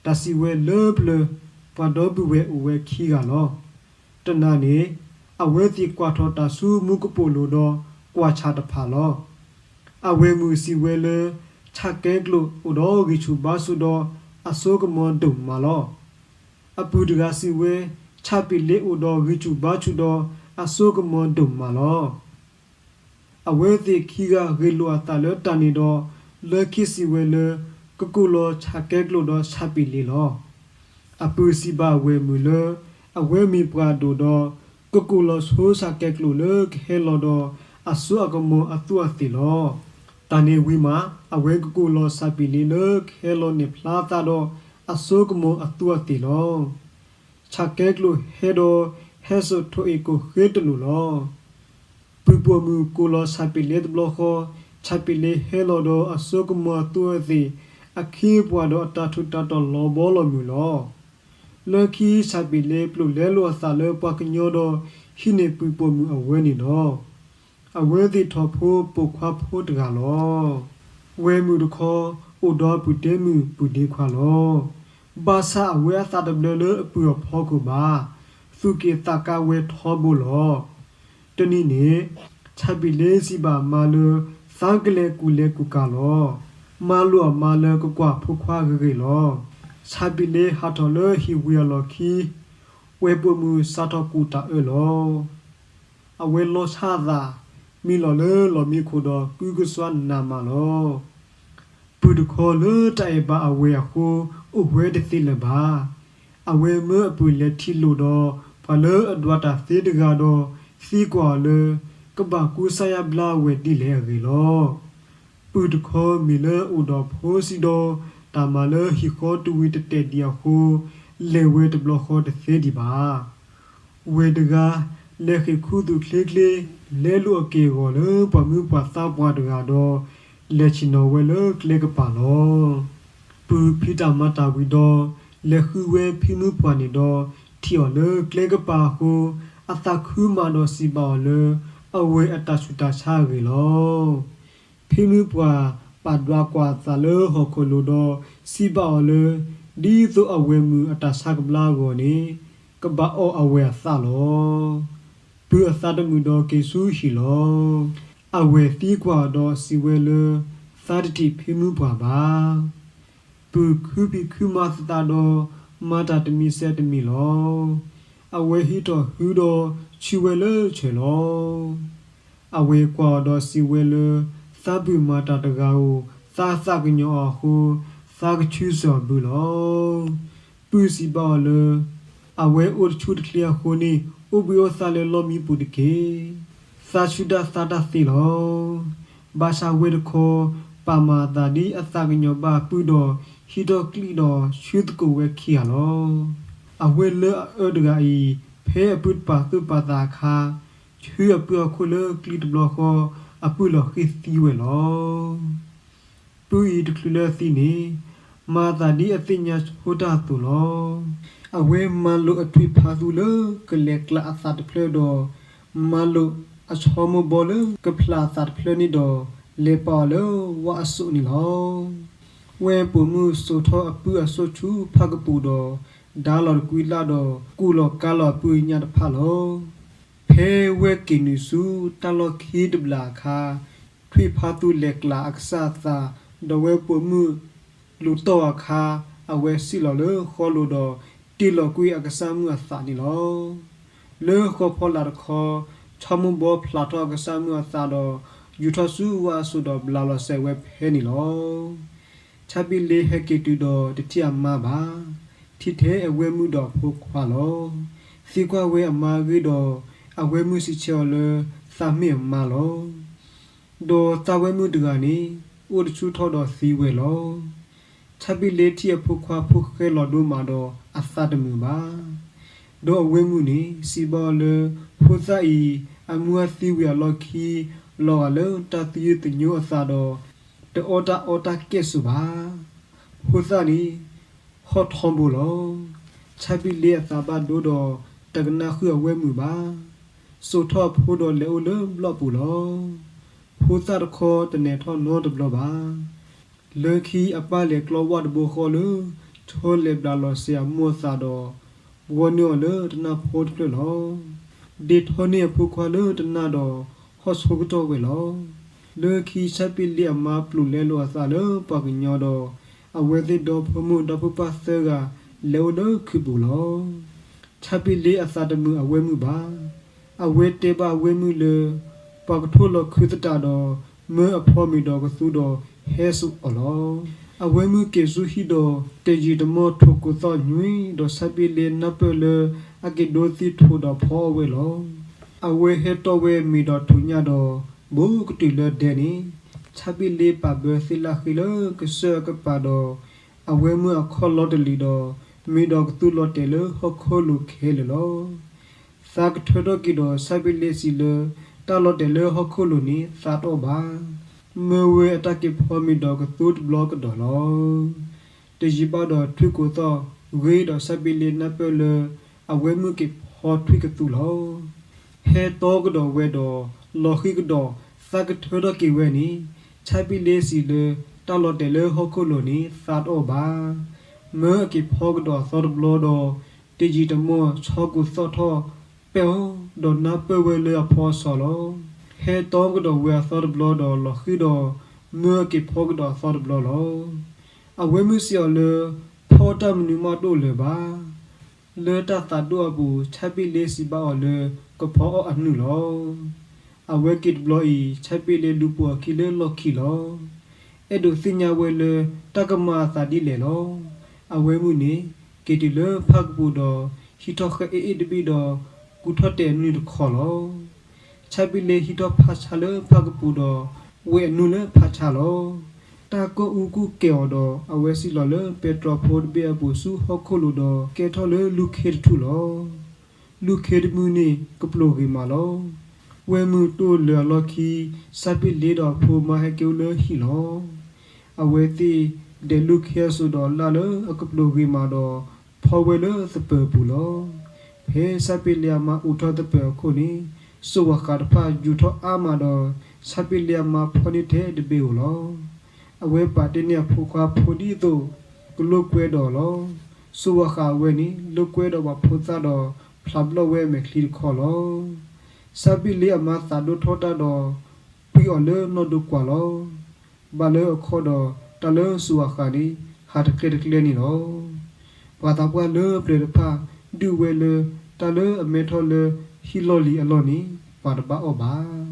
တၢ်စံးဝဲလၢပျၢၤ, ပှၤဒီပုၢ်ဝဲၢ်အိၣ်ဝဲခံဂၤလီၤ. တနၤန့ၣ် အဝဲသ့ၣ်ကွၢ်ထီၣ်တၢ်ဆူမူကပိာ်လိၤဒီးကွၢ်ဆၣ်တဖၣ်လီၤ. အဝဲၢ်မုၣ်စံးဝဲလၢ ဆၣ်ကဲကျိာ်အိၣ်ဒီးဂံၢ်ဆူၣ်ဘါဆူၣ်ဒီးအစိကမီၤဒိၣ်မးလီၤ. အပုၢ်တဂၤစံးဝဲ ဆၣ်ပ့ၤလ့အိၣ်ဒီးဂံၢ်ဆူၣ်ဘါဆူၣ်ဒီးအစိကမီၤဒိၣ်မးလီၤ. အဝဲသ့ၣ်ခံဂၤဂ့ၢ်လိာ်အသးလၢတၢ်န့ၣ်ဒီး လၢခံစံးဝဲလၢ ကကိးလီၤဆၣ်ကဲကျိာ်ဒီးဆၣ်ပ့ၤလ့လီၤ. အပုၢ်စံးဘၣ်အဝဲၢ်မုၣ်လၢ အဝဲမ့ၢ်ပှၤဒိၣ်ဒီး ကကိးလီၤဆိဆၣ်ကဲကျိာ်လၢကဟဲလီၤဒီးအစိအကမီၤအသူးအသ့ၣ်လီၤ. တၢ်န့ၣ်ဝံၤမး အဝဲကကိးလီၤဆၣ်ပ့ၤလ့လၢကဟဲလီၤန့ၢ်ဖျါသးဒီးအစိကမီၤအသူးအသ့ၣ်လီၤ. ဆၣ်ကဲကျိာ်ဟဲဒီး ဟဲစိာ်ထိၣ်အ့ၣ်ကိၢ်ဃ့တလိၣ်လီၤ. ပုၢ်ပိာ်မုၣ်ကိးလီၤဆၣ်ပ့ၤလ့တဘျီဃီ, ဆၣ်ပ့ၤလ့ဟဲလီၤဒီးအစိကမီၤအသူးအသ့ၣ် အခ့အပှၤဒီးအတၢ်ထူးတၢ်တီၤလီၤဘီလီၤမုၢ်လီၤ. လၢခံဆၣ်ပ့ၤလ့ပျိာ်လဲလိာ်အသးလၢပှၤကညီဒီးဟံးန့ၢ်ပုၢ်ပိာ်မုၣ်အဝဲန့ၣ်လီၤ. အဝဲသ့ၣ်ထီၣ်ဖိပိာ်ခွါဖိတဂၤလီၤ. ဝဲၢ်မုၣ်တခီ အိၣ်ဒီးပုၢ်ဒ့မုၣ်ပုၢ်ဒ့ခွါလီၤ. ဘၣ်ဆၣ်အဝဲအသးတဘျၢလၢအပုၢ်အဖီခိၣ်ဘၣ်. သူၣ်က့ၣ်သးကါဝဲထီဘိလီၤ. တနံၤန့ၣ် ဆၣ်ပ့ၤလ့စံးဘၣ်အမါလၢ သးကလဲၤကူၣ်လဲၤကူၣ်ကၤလီၤ. မါလိာ်အမါလၢကကွၢ်ဖိခွါဂ့ၤဂ့ၤလီၤ. ဆၣ်ပ့ၤလ့ဟးထီၣ်လၢဟံၣ်ဝံၤအလီၢ်ခံ ဝဲၢ်ပိာ်မုၣ်စးထီၣ်ကူၣ်တၢ်အၢလီၤ. အဝဲလီၤဆၣ်အသး, မံလီၤလၢလီၢ်မံခိၣ်ဒီးကုကစွါနးမးလီၤ. ပုၢ်တခီလၢတၢ်အဲၣ်ဘၣ်အဝဲၢ်အဃိ အိၣ်ဝဲတသ့လၢၤဘၣ်. အဝဲမၢအပုၢ်လဲၤထံၣ်လိာ်ဒီး ပှၤလၢအဒွးတၢ်သ့တဂၤဒီး သံကွၢ်အီၤလၢ ကဘၣ်ကူစါယါဘျါဝဲဒ်လဲၣ်အဂ့ၢ်လီၤ. ပုၢ်တခီမ့ၢ်လၢအိၣ်ဒီးဖိစံးဒီး တၢ်မၤလၢဟံၣ်ဃီတဝံၤတတဲာ်ဒံးအဃိ လဲၤဝဲတဘျီဃီတသ့ဒံးဘၣ်. ဝဲၢ်တဂၤ လဲၤဃ့ၢ်ခူသူၣ်ချ့ချ့ လဲလိာ်အက့ၢ်အဂီၤလၢပှၤမုၣ်ပှၢ်သးပှၢ်တဂၤဒီး လဲၤဆ့ၣ်နီၤဝဲလၢကျဲကပၤလီၤ. ပုၢ်ဖံးတၢ်မၤတၢ်ဝံၤဒီး လဲၤဃုဝဲဖံမုၣ်ပှၢ်န့ၣ်ဒီး ထံၣ်အီၤလၢကျဲကပၤအဃိ အသးခုမးဒီးစံးဘၣ်အီၤလၢ အဝဲၢ်အတၢ်ဆူးတၢ်ဆါအဂ့ၢ်လီၤ. ဖံမုၣ်ပှၢ်ပာ်ဒွးကွၢ်အသးလၢဟီၣ်ခိၣ်လိၤဒီး စံးဘၣ်အီၤလၢ ဒ်သိးအဝဲၢ်မုၣ်အတၢ်ဆါကဘျါအဂီၢ်န့ၣ် ကဘၣ်အီၣ်အဝဲၢ်အသးလီၤ. ပုၢ်အသးတမုာ်ဒီးက့ၤဆူဟံၣ်လီၤ. အဝဲၢ်သံကွၢ်အီၤဒီးစံးဝဲလၢ သးတထံၣ်ဖံမုၣ်ပှၢ်ဘၣ်. ပုၢ်ခုဖံးခုမၤသးဒီး မၤတၢ်တမံၤဆဲးတမံၤလီၤ. အဝဲဟံးထီၣ်ဟုဒီးဆူဝဲလၢဆၢၣ်လီၤ. အဝဲၢ်ကွၢ်အီၤဒီးစံးဝဲလၢ သးပုၢ်မၤတၢ်တဂၤဧိၤ သးသးကညီၤအီၤအဃိ သးကဆူစၢၤအီၤဘုလီၤ. ပုၢ်စံးဘၣ်အီၤလၢ အဝဲအိၣ်တဆူတချ့အဃိန့ၣ် အိၣ်ဘှံးအိၣ်သါလၢလီၢ်မံပူၤတက့ၢ်. သးဆူၣ်တၢ်သးတၢ်သ့လီၤ. ဘၣ်ဆၣ်ဝဲၢ်တခီ ပာ်မၤအသးဒ်အသးကညီၤဘၣ်အပုၢ်ဒီး ဟံးထီၣ်ကျံၣ်ဒီးဆူသကိးဝဲခံဂၤလီၤ. အဝဲၢ်လၢအအၢတဂၤအံၤ ဖဲအပုၢ်တပာ်သူၣ်ပာ်သးအခါ ဆူအပုၢ်ဟီၣ်ခိၣ်လၢကျံတဘျီဃီ အပုၢ်လီၤဃံၤသံဝဲလီၤ. ပုၢ်အံၤတချုးလၢအသံန့ၣ် မၤအသးဒ်အသ့ၣ်ညါဆိတၢ်အသိးလီၤ. အဝဲမၤလိာ်အထွံၣ်ဖးသူလၢကလဲၤကျးအသးတဖျၢၣ်ဒီး မၤလိာ်အဆီမိၢ်ဘီလၢကဖျးအသးတဖျၢၣ်န့ၣ်ဒီး လဲၤပာ်အီၤလၢဝါအစိၣ်န့ၣ်လီၤ. ဝဲၢ်ပိာ်မုၣ်စိာ်ထီၣ်အပုၢ်အစိၣ်ဆူဖၣ်ကပူၤဒီး ဒါလီၤတကွံလၢ်ဒီး ကူၣ်လီၤကါလီၤအပုၢ်အညၣ်တဖၣ်လီၤ. ဖဲဝဲၢ်က့ၤနုာ်ဆူတၢ်လီၢ်ခံတဘျီအခါ ထွံၣ်ဖးသူလဲၤကျးအကစၢ်အသး ဒီးဝဲၢ်ပိာ်မုၣ်လူၤတီၢ်အခါ အဝဲစံၣ်လီၤလၢဃီလိၤဒီး တ့ၢ်လီၤကွံာ်အကစၢ်မုၣ်အသးန့ၣ်လီၤ. လၢဃီဖီလာ်တခီ ဆီမိၢ်ဘီဖျးထီၣ်အကစၢ်မုၣ်အသးဒီး ယူၤထီၣ်ဆူဝါအစိၣ်ဒီးဘျးလီၤစဲၤဝဲဖဲန့ၣ်လီၤ. ဆၣ်ဘံးလ့ဟဲက့ၤတုၤဒီးတထံၣ်အမါဘၣ်. ထံၣ်ထဲအဝဲၢ်မုၣ်ဒီးအဖိခွါလီၤ. သံကွၢ်ဝဲအမါအဂ့ၢ်ဒီး အဝဲၢ်မုၣ်စံးဆၢအီၤလၢ သးမ့ၢ်အမါလီၤ. ဒီးသးဝဲၢ်မုၣ်တဂၤန့ၣ် အိၣ်တဆူၣ်ထီၣ်ဒီးသံဝဲလီၤ. ဆၣ်ဘံးလ့ထံၣ်အဖိခွါဖိဃဲလီၤဒိၣ်မးဒီးအသးတမုာ်ဘၣ်. ဒီးအဝဲၢ်မုၣ်န့ၣ် စံးဘၣ်အီၤလၢ ဖိသၣ်အံၤ အမါသံဝံၤအလီၢ်ခံ လီၤဂာ်လၢတၢ်သယုၢ်သညိအသးဒီး တအီၣ်တၢ်အီတၢ်ကဲၣ်ဆိးဘၣ်. ဖိသၣ်န့ၣ် ဟီၣ်ထီဘိလီၤ. ဆၣ်ဘံးလ့အသးဘၣ်ဒိဒီး တကနၣ်ဃုာ်အဝဲၢ်မုၣ်ဘၣ်. စိာ်ထီၣ်အဖိဒီးလဲၤအိၣ်လၢဘျီၣ်ပူၤလီၤ. ဖိသၣ်တခီတနဲၤထီၣ်နီတဘျီဘၣ်. လၢခံအပၢ်လဲၤကျီဝၣ်တဘိဃီလၢ ဆီလဲၤဘျးလီၤစဲၤအမိၢ်အသးဒီး ဘှီန့ၢ်အီၤလၢတနၢ်ဖိတဖျၢၣ်လီၤ. ဒ့ထီန့ၢ်အဖိခွါလၢတနၢ်ဒီး ဟီၣ်ဆိကတီၢ်ဝဲလီၤ. လၢခံဆၣ်ပ့လ့အမါပျိးလဲလိာ်အသးလၢပှၤကညီဒီး အဝဲသ့ၣ်ဒီဖိမုၣ်ဒီဖိပၢ်သၢဂၤ လဲၤအိၣ်လၢခုးပူၤလီၤ. ဆၣ်ပ့လ့အသးတမုာ်အဝဲမုၣ်ဘၣ်. အဝဲတဲဘၣ်အဝဲမုၣ်လၢ ပှၤကထိၣ်လီၤခုသတးဒီး မၢအဖီမ့ၤဒီးကသူဒီးဟဲစိာ်အီၤလီၤ. အဝဲမုၣ်က့ၤဆူဟံၣ်ဒီး တယံာ်တမီၢ်ထိၣ်ကိးသီၣ်ညွံဒီးဆၣ်ပ့လ့နၢ်ပၢၢ်လၢအက့ၤဒိသံထိၣ်ဒီးဖီအီၣ်ဝဲလီၤ. အဝဲဟဲတီၢ်ဝဲမ့ၤဒီးထိၣ်ညၣ်ဒီး ဘူးကတုၤလၢဒဲန့ၣ်, ဆၣ်ပ့လ့ပာ်ဘၢသ့ၣ်လၣ်ဃ့လၢကစၢၢ်အကပၤဒီး အဝဲမုၣ်အခီၣ်လီၤတလံၤဒီး မ့ၤဒီးကသူလီၤတဲာ်လၢဟီၣ်ခိၣ်လိၤခဲလၢာ်လီၤ. သးကထၢထီၣ်က့ၤဒီးဆၣ်ပ့လ့စံးလၢ တၢ်လီၤတဲာ်လၢဟီၣ်ခိၣ်လိၤန့ၣ်သးတအီၣ်ဘၣ်. မၢဝဲအတၢ်က့ၤဖီမ့ၤဒီးကသူတဘျီကဒီးလီၤ. တယံာ်ဘၣ်ဒီးထွံၣ်ကိးသီၣ်ဂ့ၤဒီးဆၣ်ပ့လ့နၢ်ပၢၢ်လၢ အဝဲမုၣ်က့ၤဖီထွံၣ်ကသူလီၤ. ဟဲတီကဒီးဝဲဒီး လီၤဃံၤကဒီးသးကထၢထီၣ်က့ၤဝဲန့ၣ်, ဆၣ်ပ့လ့စံးလၢ တၢ်လီၤတဲာ်လၢဟီၣ်ခိၣ်လိၤန့ၣ်သးတအီၣ်ဘၣ်. မၢအက့ၤဖီကဒီးအသီတဘျီဒီး တယံာ်တမီၢ်ဆီကိးသီၣ်ထီၣ်ပဲၢ်အီၤဒီးနၢ်ပၢၢ်ဝဲလၢအဖီအဆီလီၤ. ဟဲတီကဒီးဝဲအသီတဘျီဒီးလီၤဃံၤဒီး မၢအက့ၤဖီကဒီးအသီတဘျီလီၤ. အဝဲမုၣ်စံးအီၤလၢ ဖီတၢ်မနုၤမးတအိၣ်လၢၤဘၣ်. လၢတၢ်သးဒိၣ်အပူၤ ဆၣ်ပ့လ့စံးဘၣ်အီၤလၢ ကဖီအီၣ်အနုၢ်လီၤ. အဝဲက့ၤတဘျီအံၤ ဆၣ်ပ့လ့လူၤပိာ်အခံလၢလီၢ်ခံလီၤ. အဲၣ်ဒိးသ့ၣ်ညါဝဲလၢ တၢ်ကမၤအသးဒ်လဲၣ်လီၤ. အဝဲမုၣ်န့ၣ် က့ၤတုၤလၢဖၣ်ကပူၤဒီး ဟံးထီၣ်ဃဲအ့ၣ်အ့ၣ်တဘ့ၣ်ဒီး ကူထီၣ်တဲာ်အနုၢ်တခီလီၤ. ဆၣ်ပ့လ့ဟံးထီၣ်ဖးဆါလၢဖၣ်ကပူၤဒီး ဝဲအနုၢ်လၢဖးဆါလီၤ. တၢ်ကိၢ်အူကူၣ်ကဲၤအီၤဒီး အဝဲစံၣ်လီၤလၢပဲတြီဖိတဘ့ၣ်အပူၤဆူဟီၣ်ခိၣ်လိၤဒီး ကဲထီၣ်လၢလူၢ်ခ့တထူၣ်လီၤ. လူၢ်ခ့တမုၢ်န့ၣ် ကပျိၤဂ့ၤမးလီၤ. ဝဲမုၢ်တအိၣ်လၢအလီၢ်ခံ ဆၣ်ပ့လ့ဒီးအဖိမါဟဲက့ၤအိၣ်လၢဟံၣ်လီၤ. အဝဲသ့ၣ်ဒဲးလူၢ်ခ့အစိၤဒီးလၢ်လၢအကပျိၤဂ့ၤမးဒီး ဖီဝဲလၢသပၢၤပူၤလီၤ. ဖဲဆၣ်ပ့လ့အမါအူးထီၣ်သပၢၤအခိၣ်န့ၣ် စိာ်ဝၤဃးတဖၣ်ယူၤထီၣ်အါမးဒီး ဆၣ်ပ့လ့အမါဖီန့ၢ်ထဲတဘ့ၣ်ဧိၤလီၤ. အဝဲပာ်တ့ၢ်န့ၢ်အဖိခွါဖိဒ်သိး ကလိာ်ကွဲဒီးလီၤ. စိာ်ဝၤဃးအဝဲန့ၣ် လိာ်ကွဲဒီးပှၤဖိသၣ်ဒီး ဖျးဘျီၣ်ဝဲအမဲာ်ချံတခီလီၤ. ဆၣ်ပ့လ့အမါသးဒိၣ်ထီၣ်တၢ်ဒီး ပှံၢ်အီၤလၢနီၢ်ဒိကွၢ်လီၤ. ဘၣ်လၢအခီၣ်ဒီး တၢ်လၢစိာ်ဝၤဃးန့ၣ် ဟးတကျဲတကျဲန့ၣ်လီၤ. ပှၤသးပှၢ်လၢပျၢၤတဖၣ် ဒုးဝဲလၢ တၢ်လၢအမဲထီၣ်လၢဟံၣ်လီၢ်လံၤအလီၢ်န့ၣ် ပှၤတဘၣ်အီၣ်ဘၣ်.